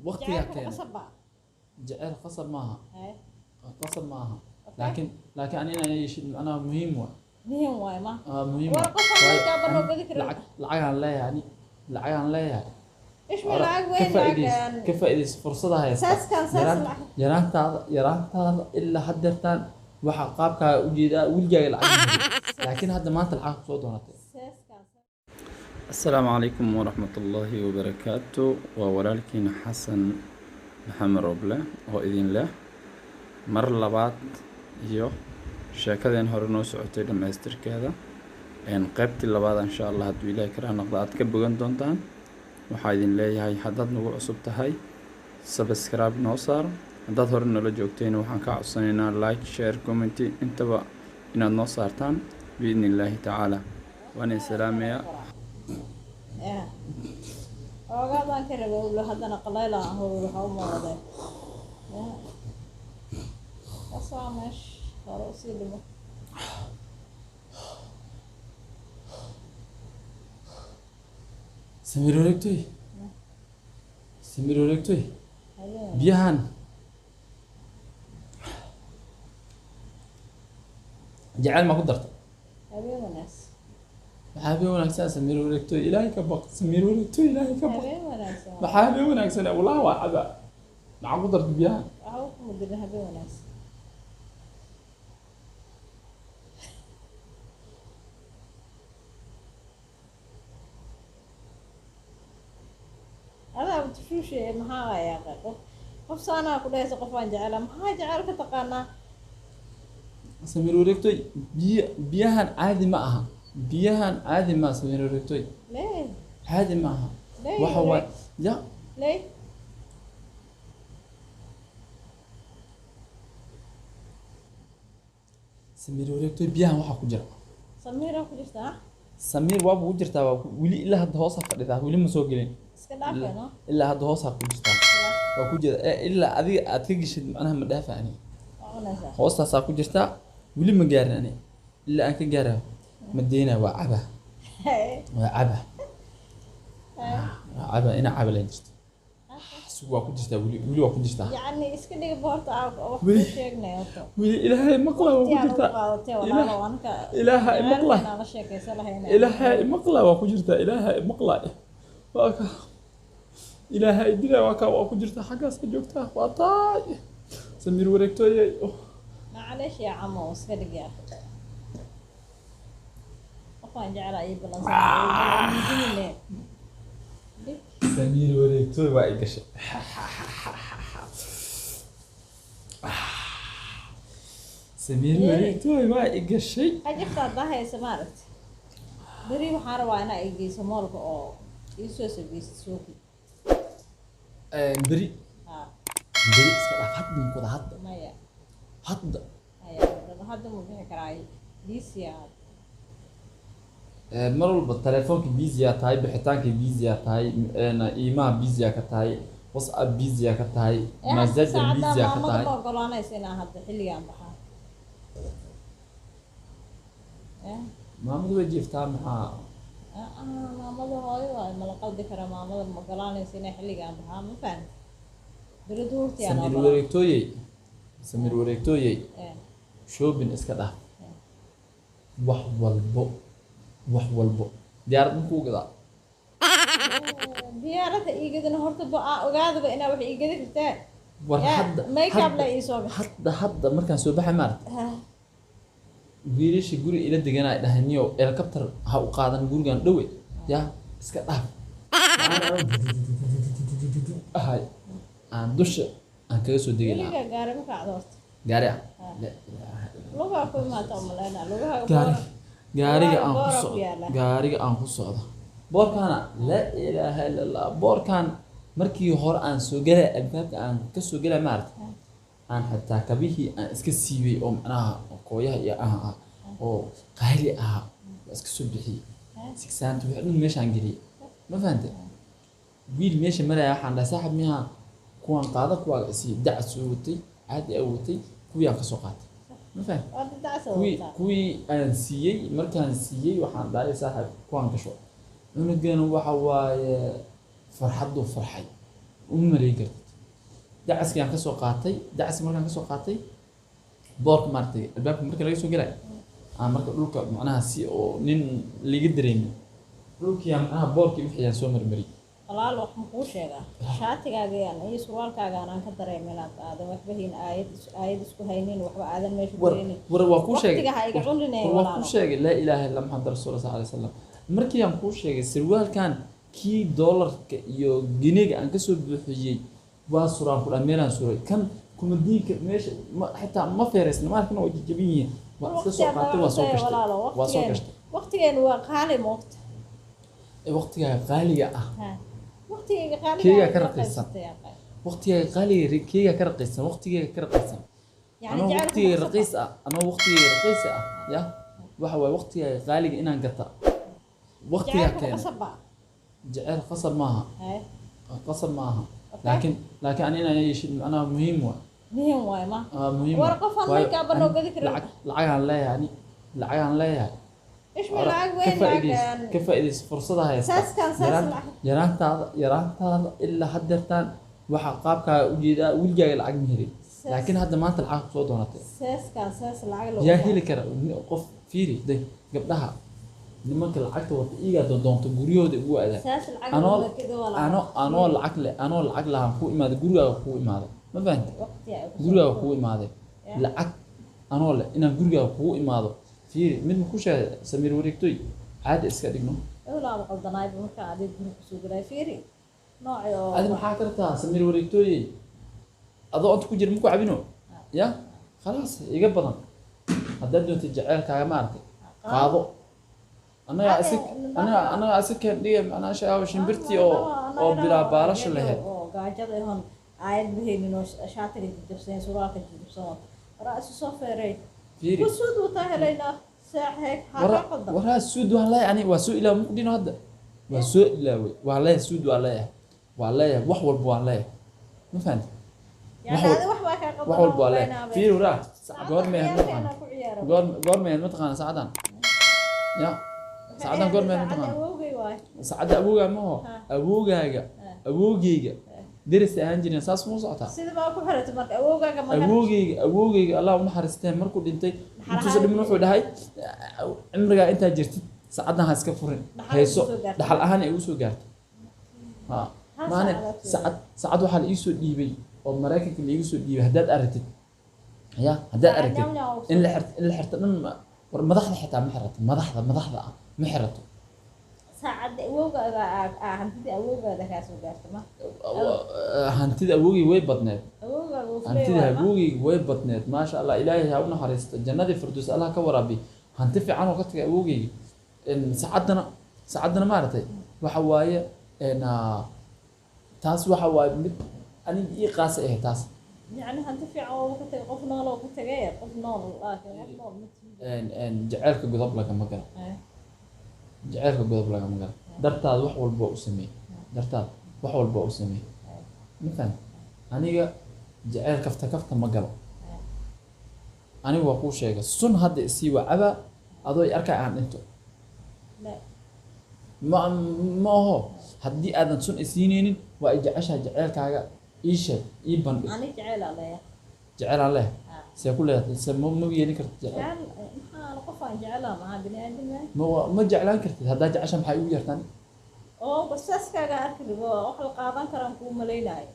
Waqtigaa Jacaylku keenay. Qasab baa. Jaceyl qasab maaha. Haye. Qasab maaha. Okay. Laakiin ani inaan yeeshid macnaha muhiim waa. Muhiim waaye ma. Ah, muhiim War waa. qofaan Waayo, markaa banoo ani gadi karin. Lacagaan leeyahay, ani lacagaan leeyahay. Ishmi Ora, lacag ka weyn faa'iidays, lacag ka faa'iidays fursada haysta. Saaskan saas Yaraan lacag. Yaraantaada ilaa haddeertaan waxaa qaabkaaga u jeedaa weligaaga lacag ma helin. Laakiin hadda maanta lacag kusoo doonatay. Saaskan. Asalaamu calaykum waraxmatullaahi wabarakaatu. Waa walaalkiina Xasan Maxamed Roble oo idin leh mar labaad iyo sheekadeen hore noo socotay dhammaystirkeeda. Qaybtii labaad insha Allah hadduu Ilaahay karaa noqdo aad ka bogan doontaan. Waxaa idin leeyahay, haddaad nagu cusub tahay, subscribe noo saar. Haddaad hore noola joogteen, waxaan kaa codsanaynaa like, share, comment intaba inaad noo saartaan biidni illaahi tacaala. Waan idin salaamayaa. Ya. Oogaadaan ka rabay owlo haddana qalayla aan hubi waxa u mooday. Ya. Kasoo meesh hore usii dhimo. Samir wareegtoy, Samir wareegtoy. Habeen. Biyahan jacayl ma ku darta? Habeen wanaagsan. Maxaa habeen wanaagsan? Samir wareegtoy, Ilaahay ka baq. Samir wareegtoy, Ilaahay ka baq. Habeen wanaagsan. Maxaa habeen wanaagsan? Wallahi waa caba. Maxaa ku darta biyahan? Waxa ku mudirin habeen wanaagsan. Adaa tufushe maxaa waayaa qof saanaa ku dhahaysa qof waan jecela, maxaa jecel ka taqaanaa? Samir wareegtoy, biyahan caadi ma aha. Biyahan caadi ma aha, Samir wareegtoy. Ley. Caadi ma aha. Ley. Waxa waa ya. Ley. Samir wareegtoy, biyahan waxaa ku jira. Samiira ku jirtaa. Samiir waaba ku jirtaa, waa weli ilaa hadda hoosaa fadhidaa, weli ma soo gelin. Iska dhaafay no. Ilaa hadda hoosaa ku jirtaa, waa ku jira. Ilaa adiga aad ka geshid macnaha ma dhaafa ani. Waa cunaysaa. Hoostaasaa ku jirtaa, weli ma gaarin ani. Ilaa aan ka gaarayo ma deynaa. Waa caba, waa caba, waa caba. Ina caba leen jirto. Sug, waa ku jirtaa weli, weli waa ku jirtaa. Yacni iska dhiga horta aan wax Weli. ku sheegnay horta. Weli Ilaahay maqla, waa ku Waqti aan ugu jirtaa. qaadatay walaalo anka. Ilaaha maqla. Aan la sheekaysan lahayna. Ilaahay maqla, waa ku jirtaa. Ilaahay maqla, waa ka Ilaahay dila, waa ka waa ku jirtaa, xaggaas ka joogtaa. Waa taay, Samiir wareegtooyey. Macaleesh yaa camo, iska dhig yaa. Qofaan jeclaa ii ballansan. Dhig. Samiir wareegtooy, waa i gashay. Samiir wareegtooy, waa i gashay. Qajifta haddaa haysa maaragti. Beri waxaan rabaa inaa i geyso moolka oo ii soo sabeysid suuqi. Beri? Haa. Beri iska dhaaf, hadda mukuda hadda. Maya. Hadda. Maya, hadda ma bixi karaa diisiya. Mar walba telefoonka busy aa tahay, bixitaanka busy aa tahay, iimaha busy aa ka tahay, WhatsApp busy aa ka tahay, Messenger busy aa ka maamada tahay. Ma ogolaanaysa inaan hadda xilligaan baxaa. Eh? Maamadu way jiiftaa, maxaa? Ah, ah, maamada hooyo waayo, ma la qaldi karaa? Maamada ma ogolaanaysa inay xilligaan baxaa, ma fahamti? Beri duhurtii aan Samiir ogolaa. wareegtooyey, Samiir wareegtooyey. Eh. Shopping iska dhaaf. Wax walbo, wax walbo diyaarad ma kuu gadaa? Diyaaradda iigadana horta ba aa ogaadaba inaa wax iigadi kartaa. War Ya, hadda make up hadda la ii soo gax. Hadda markaan soo baxay maaragta, wiilasha guri ila deganaa dhahay, niyow helicopter ha u qaadan gurigan dhowe, ya iska dhaaf ahay aan dusha aan kaga soo degi lahaa. Weligaa gaari ma raacdo horta? Gaari ah? Ah. La ilaaha illa. Lugaa ku imaata umaleynaa lugaha. Gaari gaariga aan ku boora ku socdo yaala. Gaariga aan ku socdo boorkaana, laa ilaaha illa Allah, boorkaan markii hore aan soo galay, albaabka aan ka soo galay maaragta, aan xitaa kabihii aan iska siibay oo macnaha kooyaha iyo ah oo qaali ahaa waa iska soo bixiyey, sigsaanta wixii dhan meeshaan geliyey, ma fahante? Wiil meesha maraya waxaan dhahay, saaxib miyaa kuwaan qaada, kuwaaga isii. Dacas soo watay, caadi aa watay, kuwii aan kasoo qaatay, ma fahante? Waa dacas Kuwii wadataa. Kuwii aan siiyey, markaan siiyey waxaan dhahay, saaxib kuwaan gasho. Cunugan waxa waaye farxadduu farxay. Uma maleyn kartid. Dacaskii aan kasoo qaatay, dacaski markaan kasoo qaatay, boorka maaragtay albaabka marka laga soo gelay, aan marka dhulka macnaha si oo nin liga dareemin, dhulkii aan macnaha boorkii wixii aan soo marmariyey. Walaal, wax ma kuu sheegaa? Shaatigaaga iyo surwaalkaagaan aan ka dareemay inaad aadan waxba hayn, aayad isku haynin, waxba aadan meesha ku War haynin. War waa kuu sheegay. Waqtiga ha iga cunine. War waa kuu Walaalo. sheegay, laa ilaaha illa Maxamed rasuul sal alay wasalam. Markii aan kuu sheegay sarwaalkan kii doolarka iyo giniga aan kasoo buuxiyey waa suraan ku dhaa, meelaan suray kan kumadiinka meesha ma xitaa ma feereysna, maarkana waa jajabin yihiin, waa iska soo qaatay, waa soo gashtay, waa soo gashtay. Waqtigeenu waa qaali, moogta. Ee waqtigaaga qaaliga ah. Ha, waqtigayga qaaliga Keega ah ka ma raqiisan. qaybsatay, aqay. Waqtigaaga qaaliga keega ka raqiisan, waqtigaaga ka raqiisan. Yani Anoo jacaylku waqtigayga ma raqiis ah, anoo waqtigayga raqiis ah, ya waxa waaye waqtigaaga qaaliga inaan gata waqtigaa jacaylku keena. Qasab ba? Jaceyl qasab maaha. Hay. Qasab maaha. Okay. Laakiin ani inaan yeeshid macnaha muhiim waa. Muhiim waay ma? Ah, muhiim War waa. qof aan Waayo, markaa banoo ani gadi karin. Lacagaan leeyahay, ani lacagaan leeyahay. Ishmi Ora, lacag ka weyn faa'iidays lacag ka faa'iidays fursada haysta. Saaskan saas lacag. Yaraantaada ilaa haddeertaan waxaa qaabkaaga ujeedaa wiilgaaga lacag ma helin. Laakiin hadda maanta lacag kusoo doonatay. Saaskan saas lacag loo Yaa heli kara qof? Fiiri day, gabdhaha nimanka lacagta wata iigaa doonto guryahooda ugu aadaa. Saas lacag Anoo loo gado, walaal. anoo lacag leh, anoo lacag lahaan kuu imaada, gurigaaga kuu imaada, ma fahanta? Waqti ay ku soo Gurigaaga kugu imaaday. Ya. Lacag anoo leh inaan gurigaaga kugu imaado, fiiri mid ma ku sheegay, Samiir wareegtoy caadi iska dhigno. Ewlaaba qaldanaayba markaa adiga guri kusoo galay, fiiri noocii oo Adi maxaa kartaa, Samiir wareegtooyey, adoo inta ku jira maku cabino ya khalaas iga badan. Haddaad doonto jaceylkaaga maaragtay qaado, annagaa Ade, isi annagaa isi keen dhiga macnaha shaawa shimbirtii oo bilaa baalasha lahayd. Oo gaajada ihon aayad bahaynin oo shaatiga jajabsan, surwaalka jajabsan wato, waraa isu soo feeray. Fiiri. Kusuud wataa helaynaa saaxeeg wara xaaqa qaldan. Waraa suud waan leeyahay, ani waa soo ilaaway, muqdino hadda waa soo ilaaway, waan leeyahay suud, waan leeyahay, waan leeyahay wax walba, waan leeyahay, ma fahanti? Yani wax adi wax baa kaa qaldan. Wax walba waan leeyahay. Fiiri waraa, goormay ahayd Ciyaalkeena mataqaana? ku ciyaara. Goormay ahayd mataqaana saacadan? Ya saacadan goormay ahayd Saacadda mataqaana? awowgay waay. Saacadda awowgaa maho. Ha. Awowgaaga Ha. awowgeyga deris ahaan jireen, saas muu socotaa? Sida baa ku xiratay marka awowgaaga maga? Awowgeyga Allah u naxariistee, markuu dhintay Dhaxal intuusa ahaan dhimin wuxuu dhahay, cimrigaa intaa jirtid saacadan ha iska furin. Dhaxal hayso. ugu soo gaartay. Dhaxal ahaan ay ugu soo gaartay ha. Hal maane saacad aad saacad waxaa la iisoo dhiibay oo Maraykanka la iigu soo dhiibay, haddaad aragtid ya haddaad Saacad aragtid nyam nyam ugu in soo la xirto, in la xirto dhan war madaxda xitaa ma xirato, madaxda ah ma xirato. Saacadda awowgaaga hantida awowgaada kaa soo gaarta ma? Hantida awowgey way badneed. Awowgaaga uu fulay Hantida waay ma? awowgey way badneed, maasha Allah, Ilaahay ha u naxariisto, jannadii firdaws Allah ka waraabiyo, hanti fiican oo ka tagay awowgeyga. Sacaddana maaragtay waxa waaye taas waxa waaye mid aniga ii qaasa ahayd taas. Yacni hanti fiican oo ka tagay, qof nool oo ka tagay, qof nool, laakiin qof nool ma tihi. Jaceylka godob lagama galo. Jaceylka godob lagama galo. Dartaada wax walba waa u sameeyey, dartaada wax walba waa u sameeyey, ma fahamtay? Aniga jaceyl kafta kafta ma galo. Aniga waa kuu sheegay, sun hadda isii waa cabaa adoo i arkay aan dhinto. La- Ma aho, haddii aadan sun isiineynin waa i jeceshahay, jaceylkaaga ii sheeg, ii bandhig. Ani jecel aa leeyahay. Jecel aan leh? Ah. See ku leedahay? Se ma yeelin kartid jecel? Jecel maxaa? Qof aan jecelaa maxaa bini aadam ah? Ma jeclaan kartid? Haddaa jecesha maxay ugu yartaan? Oo basaaskaaga arki ribo, wax la qaadan karaan kuu malaynayo.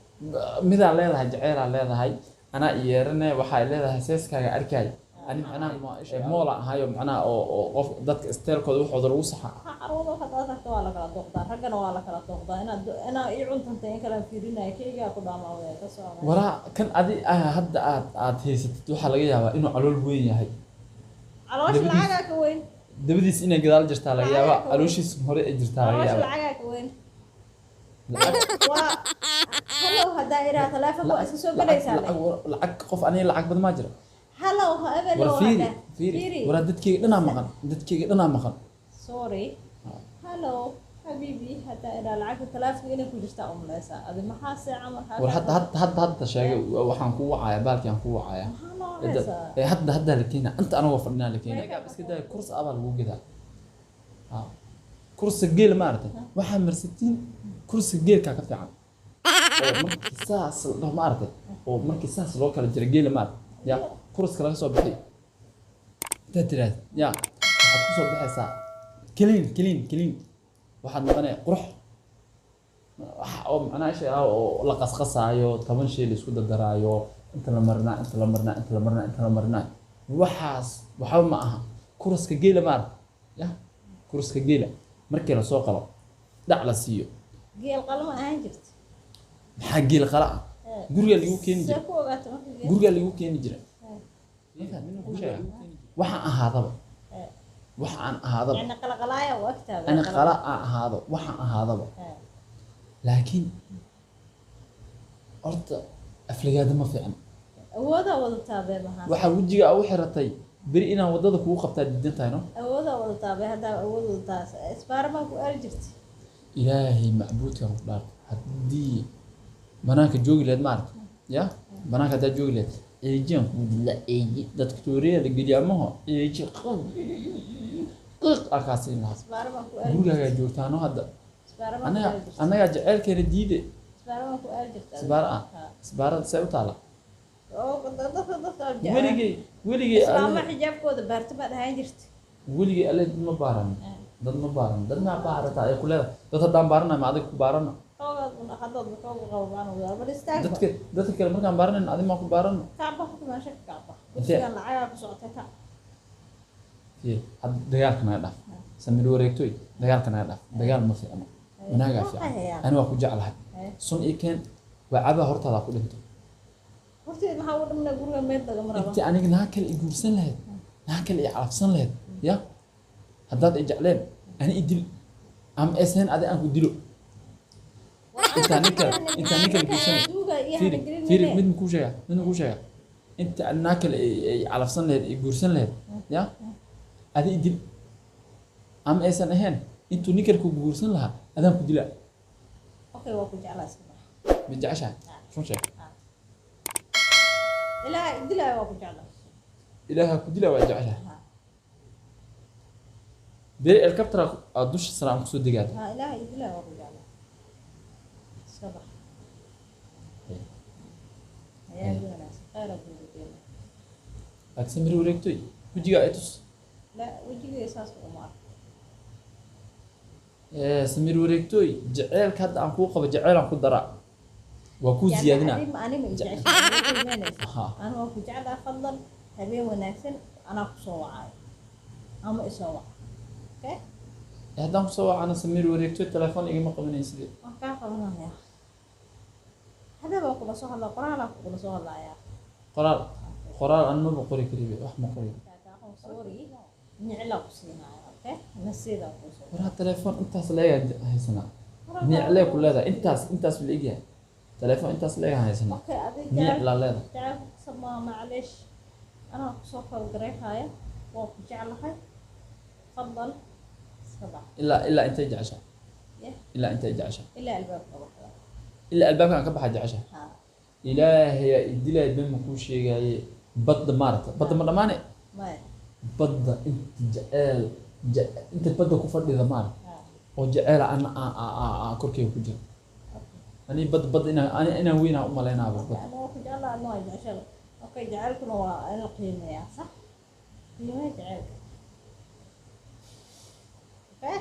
Midaa leedahay, jaceylaa leedahay, anaa i yeerane, waxay leedahay seeskaaga arkay. Ani macnaha moola ahayo macnaha oo qof dadka isteelkooda waxooda lagu saxa. Waxaa carwada waxaad aragta waa la kala dooqdaa, raggana waa la kala dooqdaa. Inaad ii cuntantay in kalaan fiirinaya, keygaa ku dhaamaa ka socda. Waraa kan adi ah hadda aad haysatid waxaa laga yaabaa inuu calool weyn yahay. Caloosha lacagaa ka weyn. Dabadiis inay gadaal jirtaa laga yaabaa. Lacagaa ka weyn. Calooshiis hore ay jirtaa laga Caloosha yaabaa. lacagaa ka weyn. Lacag Waa hello haddaa iraa taleefonka waa iska soo gelaysaa le. Lacag qof aniga lacag badan maa jira. Hello hebelo. War fiiri. Haddaa Fiiri, waraa dadkeyga dhanaa maqan, dadkeyga dhanaa maqan. Sorry, hello xabiibi haddaa iraa lacagta taleefonka inay ku jirtaa umuleysaa adi, maxaa see camal War hadda sheegay, waxaan kuu wacayaa baalkii aan kuu wacayaa. Maxaa noocaysaa? Ee hadda la keenaa, inta anagoo fadhinaa la keenaa. Iska daaya, kursi abaa lagu gadaa. Ha. Kursi geel maaragtay waxaa marsatiin, kursi geelkaa ka fiican. Oo markii saas la dhaho, maaragtay, oo markii saas loo kala jiro geela, maaragtay, ya kuraska laga soo bixiy intaad tiraahdo, ya waxaad kusoo baxaysaa clean, clean, clean. Waxaad noqonaya qurux, wax oo macnaha shay ah oo la qasqasaayo, 10 shay la isku dardaraayo, inta la marinaa, inta la marinaa, inta la marinaa, inta la marinaa, waxaas waxba ma aha. Kuraska geela, maaragtay, ya kuraska geela markii lasoo qalo, dhac la siiyo. Geel qalma ahaan jirta. Maxaa geel qala ah? Gurigaa lagu keeni See jiray. ku ogaata marka geel? Gurigaa lagu keeni jiray. Waxaan ahaadaba, waxa aan ahaadaba. Yani qalaqalaaya u agtaada. Ani qala aan ahaado, waxaan ahaadaba, laakiin horta aflagaada ma fiicna. Awoodaa wadataa bee mahaa. Waxaa wejiga u xiratay beri inaan waddada kugu qabtaa diidan tahay, no? Awoodaa wadataa bee, haddaa awood wadataa isbaaramaa ku aari jirta. Ilaahay macbuudkan ku dhaartay, haddii banaanka joogi lahayd, maaragta, ya banaanka haddaa joogi lahayd, ceejiyaan kugu dila, ceeji dadka tooriyada la geliyaa maho, ceeji qiiq aa kaa siin lahaa. Isbaaramaa ku aari. Gurigaagaa joogtaano hadda. Isbaaramaa ku Annaga aari jirta. Annagaa jaceylkeena diide. Isbaaramaa ku aari jirta. Isbaara ah? Ha. Isbaarada see u taala? Oo dadka jecel. Weligay, weligay Islaama alle xijaabkooda baarta baad ahaan jirta. Weligay alle dad ma baaran, dad ma baaran, dad maa baarataa ay ku leedahay. Dad haddaan baaranayo, ma adiga ku baarano? Xoogaad un haddaad xooga qabo baan wadaa bal istaag. Dadka kale markaan baaranayno, adi maa ku baarano? Kacba ku meesha ka kacba. Intee? Kursigan lacagaa ku socotay, kac. Fiir, hadda dagaalka naga dhaaf, Samir wareegtoy, dagaalka naga dhaaf. Dagaal ma fiicno, wanaagaa fiican. Ani waa ku jeclahay. Sun ii keen, waa cabaa, hortaada ku dhinto. Horteed maxaa u dhamnaa? Guriga meed lagama rabo. Intii aniga naag kale i guursan lahayd, naag kale i calafsan lahayd, ya haddaad i jecleen, ani i dil ama eseen adi aan ku dilo, intaa nin kale guursan lahayd. Duuga iyo Fiiri, hanagelin. fiiri, mid makuu sheegaa, mid makuu sheegaa: inta naag kale ay calafsan lahayd, i guursan lahayd, ya adi i dil ama aysan ahayn, intuu nin kale ku guursan lahaa, adaan ku dilaa. Okay, waa ku jeclaa, iska bax. Ma jeceshahay? Run sheeg. Ilaaha dilaayo, waa ku jeclaa. Ilaaha ku dilaa, waa jeceshahay. Ha. Beri helicopter aad dusha sare aan kusoo degaad. Ha, ilaaha dilaayo, waa ku jeclaa, iska bax. Ayaa wanaagsan, khayr aad buu geena. Laakiin Samir wareegtoy, wejigaa ay tus. La wejigay saas uma arko. Samir wareegtoy, jaceylka hadda aan kuu qabo, jaceyl aan ku daraa, waa kuu ziyaadinaa. Ani ma jeceshahay? Ha. Ani waa ku jeclaa. Fadlan, habeen wanaagsan. Anaa kusoo wacaayo ama isoo wac, okay? Haddaan kusoo wacana, Samir wareegtoy, telefoon igama qabanaysid. Waan kaa qabanaya. Habeen baa kula soo hadlaa, qoraalaa kugula soo hadlayaa. Qoraal, qoraal aan maba qori karibe, wax ma qori. Sorry, niclaa ku siinaya, okay? Nasiidaa kusoo. Waraa telefoon intaas leegaa haysanaa, niiclee ku leedahay, intaas la egyahay, telefoon intaas leegaa haysanaa. Okay, adiga Niiclaa leedahay. Jacaylka kusamaa, macleesh, anaa kusoo kawgareynaya. Waa ku jeclahay, fadlan iska bax. Ilaa intay jeceshahay? Yeah. Ilaa intay jeceshahay? Ilaa albaabka baxda. Ilaa albaabka aan ka baxa jeceshahay? Ha. Ilaahayaa idilay, been ma kuu sheegaaye, badda maarata, badda ma dhammaane? Maya. Badda inta jeceel inta badda ku fadhida, maarata, Ha. oo jeceela ana aa korkeyga ku jira. Ani badda inaan ani inaan weynaa u malaynaaba badda. Ana waa ku jeclahay, adna waa jeceshahay. Okay, jacaylkuna waa in la qiimeeyaa, sax? Qiimeeya jacaylka, okay?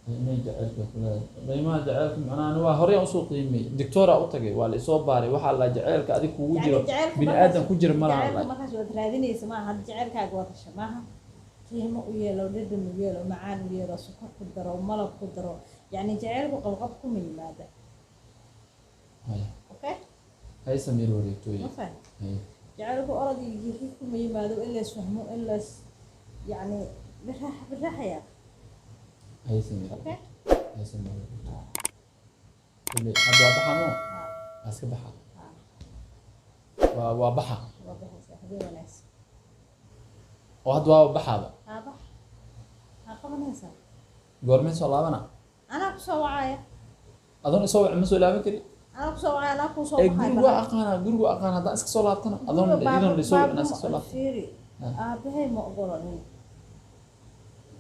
Qiimaha jaceylka ku leedahay, qiimaha jaceylka macnaha ani waa horey aan usoo qiimeeyey, doctora u tagay, waa la isoo baaray, waxaa la jaceylka adig kugu jiro Yani jacaylka bini markaas- aadam ku jira malaha. Jacaylka markaas waad raadinaysa maaha, hadda jacaylkaaga waad hesha maaha. Qiimo u yeelo, dhadhan u yeelo, macaan u yeelo, sokor ku daro, malab ku daro. Yacni jacaylku qabqab kuma yimaada. Haya. Okay. Hay, Samiir wareegtooye. Ma faham? Hay. Jacaylku orod iyo jiifif kuma yimaado, in lays fahmo, in lays yacni biraax biraaxaya. Hay, Samiir. Okay. Hay, Samiir wareegtooye. Kulley hadda waa baxa moo? Ha. Waa iska baxa. Ha. Waa baxa. Waa baxaysaa. Habeen wanaagsan. Oo hadda waaba baxaaba. Haa, bax. Haa, qabanaysaa. Goormee soo laabana? Anaa kusoo wacaya. Adoon isoo wac ma soo laaban kari. Anaa kusoo wacaya, anaa kusoo Ee baxaya. Gurigu waa aqaanaa, gurigu waa aqaanaa. Haddaan iska soo laabtana, adoon iyadoon laisoo wicin aan iska soo laabto. Fiiri. Ha. Aabahay ma ogolanin.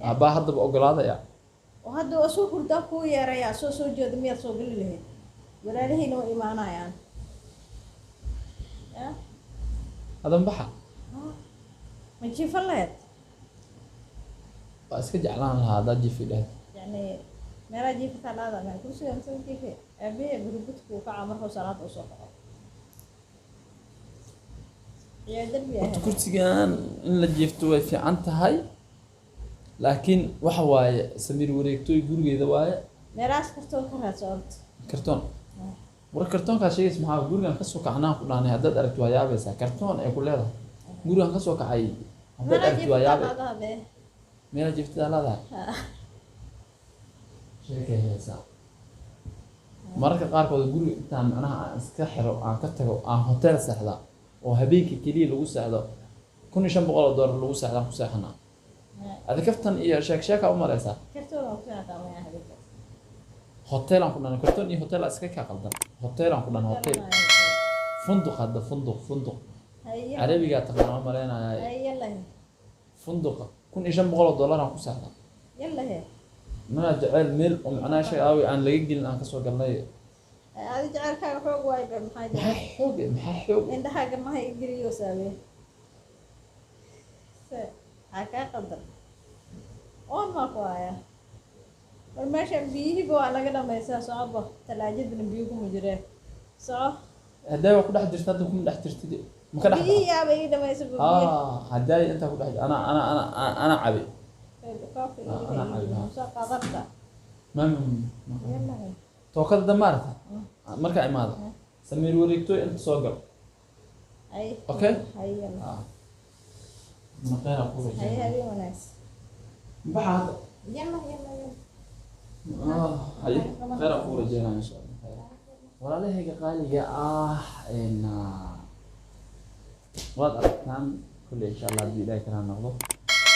Aabbaa haddaba ogolaadaya. Oo hadda waa soo hurdaa, kuu yeeraya, soo jeeda, miyaad soo geli lahayd? Walaalihiina way imaanayaan. Ya. Hadan baxa. Ma jiifan lahayd? Waa iska jeclaan lahaa haddaad jiifi dhahayd. Yani meelaa jiifataa laada ma kursiga mise jiife? Aabihii burubudku uu kaca markuu salaada usoo kaco. Ciyaar darbi Horta ahayd. kursigan in la jiifto way fiican tahay, laakiin waxa waaye Samiir wareegtooy gurigeeda waaye. Meelahaas kartoon ka raadso horta. Kartoon? War, kartoonkaa sheegaysa maxaa? Gurigan kasoo kacnaan ku dhahnay, haddaad aragti waa yaabaysaa. Kartoon ay ku leedahay gurigan kasoo kacay, haddaad Meelaa aragti waa jiifataa yaabay. laada hadee. Meelaa jiiftadaa leedahay. Sheekay haysaa. Mararka qaarkood guriga intaan macnaha aan iska xiro, aan ka tago, aan hotel seexdaa oo habeenkii keliya lagu seexdo $1500 lagu seexdaan ku seexanaa. Adi kaftan iyo sheek sheeka u malaysaa. Kartoon waa ku seexataa maya habeenkaas? Hotel aan ku dhanay. Kartoon iyo hotel iska kaa qaldan. Hotel aan ku dhanay, hotel, funduq. Hadda funduq, funduq. Haye. Carabigaa taqaana u malaynayaa. Haye, yalla he. Funduqa $1500 aan ku seexdaa. Yalla he. Mana jecel meel oo macnaha shay aawi aan laga gelin aan kasoo galnay. Adi jecelkaaga xoog waay ba, maxaa jira? Maxaa xoog maxaa xoog? Indhahaaga maha igeliyo saabe se maxaa kaa qaldan? Oon maa ku haya? War, meeshan biyihiiba waa laga dhamaysaa. Socoba, talaajadana biyo kuma jireen, soco. Haddaa waa ku dhex jirta, hadda kuma dhex jirtid, ma ka dhex Biyihii yaaba ii dhamaysa biyo. Ah, haddaay intaa ku dhex ana cabi. Koobka. Ah, ana cabi. Soo qaadanta. Ma Yalla. Tookada damaarta markaa imaada Samiir wareegtooy inta soo gal. Hay. Okay. Hay, yalla. Ah, maqeera ku Hay. rajaa. Habeen wanaagsan. Baxa hadda. Yalla, yalla, yalla. Ah, haye, khayr aan kuu rajeynaya insha Allah. Walaalahayga qaaliga ah, waad aragtaan kulley. Insha Allah, haddii Ilaahay kala noqdo,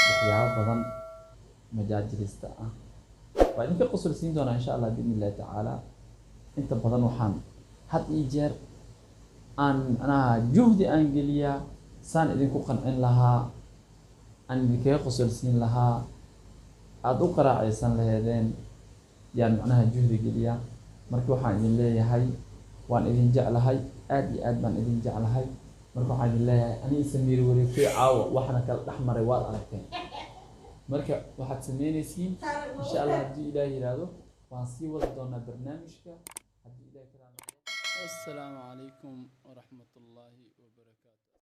waxyaabo badan majaajilista ah waa idinka qosol siin doonaa insha Allah biidni Illahi tacaala. Inta badan waxaan had iyo jeer aan macnaha juhdi aan geliyaa saan idinku qancin lahaa, aan idinkaga qosol siin lahaa, aada u qaraacaysan laheedeen yaan macnaha juhdi geliyaa. Marka waxaan idin leeyahay, waan idin jeclahay, aad iyo aad baan idin jeclahay. Marka waxaan idin leeyahay, aniga Samiir wareegtay caawa waxna kala dhex maray waad aragteen. Marka waxaad sameynaysiin insha Allah, haddii Ilaah yiraahdo, waan sii wadi doonaa barnaamijka haddii Ilaah kala noqdo. Assalaamu calaykum waraxmatullaahi.